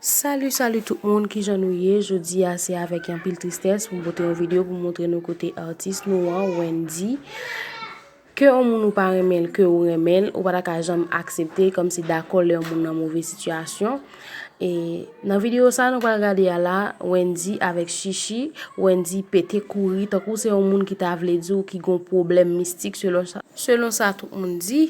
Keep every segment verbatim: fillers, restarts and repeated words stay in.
Salut, salut tout moun, kijan nou ye? Jodi a se avèk anpil tristès pou m pote yon videyo pou montre nou kote atis nou an, Wendy, ke yon moun ou pa renmen l, ke ou renmen l, ou pa ta ka janm aksepte, kòmsi dakò lè yon moun nan move sitiyasyon. E nan videyo sa nou pral gade a la, Wendy avèk Chichi, Wendy pete kouri, tankou se yon moun ki ta vle di w ki gon pwoblèm mistik selon sa, selon sa tout moun di,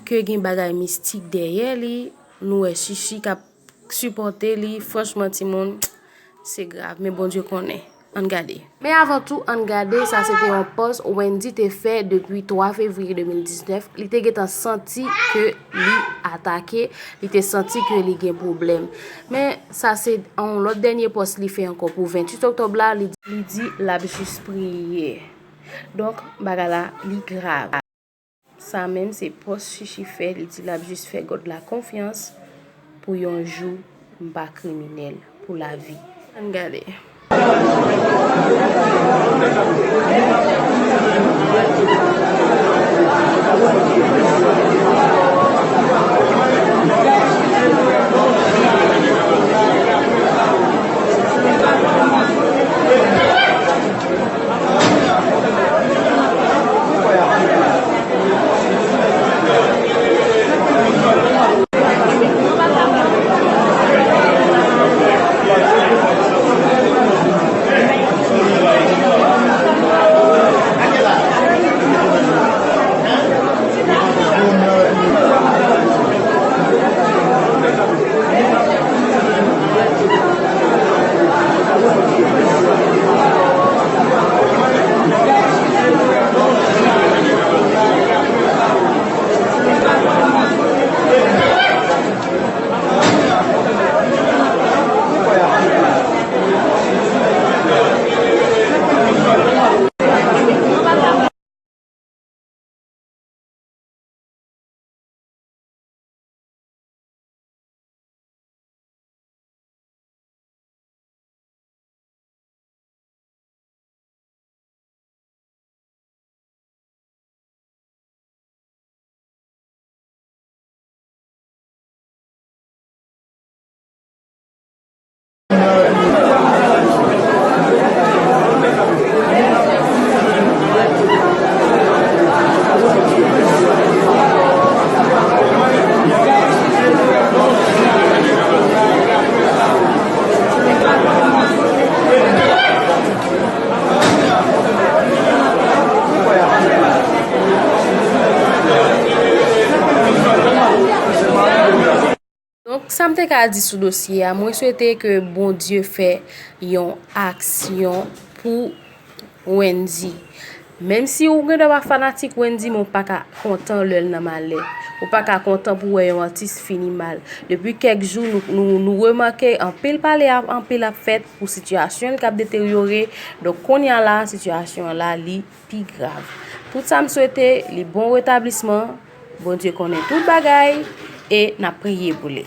ke gen bagay mistik dèyè li, nou wè Chichi k ap sipòte li, franchman timoun, se grav, men Bondye konnen. Ann gade. Men avan tou, ann gade, sa se te yon pòs Wendy te fè depi twa fevriye de mil diznèf. Li te gentan santi ke li atake, li te santi ke li gen pwoblèm. Men sa se yon lòt dènye pòs li fè ankò pou venntuit oktòb la, li, li di l ap jis priye. Donk, bagay la, li grav. Sa menm se pòs Chichi fè, li di l ap jis fè God la konfyans pou yon jou m pa kriminèl pou lavi. Ann gade. Donk, sa m te ka di sou dosye a, mwen swete ke Bondye fè yon aksyon pou Wendy. Menm si ou gendwa pa fanatik Wendy, men ou pa ka kontan lè l nan malè. Ou pa ka kontan pou wè yon atis fini mal. Depi kèk jou, nou, nou, nou remake anpil pale, anpil ap fèt pou sitiyasyon l k ap deteryore. Donk, kounye a la, sitiyasyon an la, li pi grav. Tout sa m swete, li bon retablisman. Bondye konnen tout bagay e n ap priye pou li.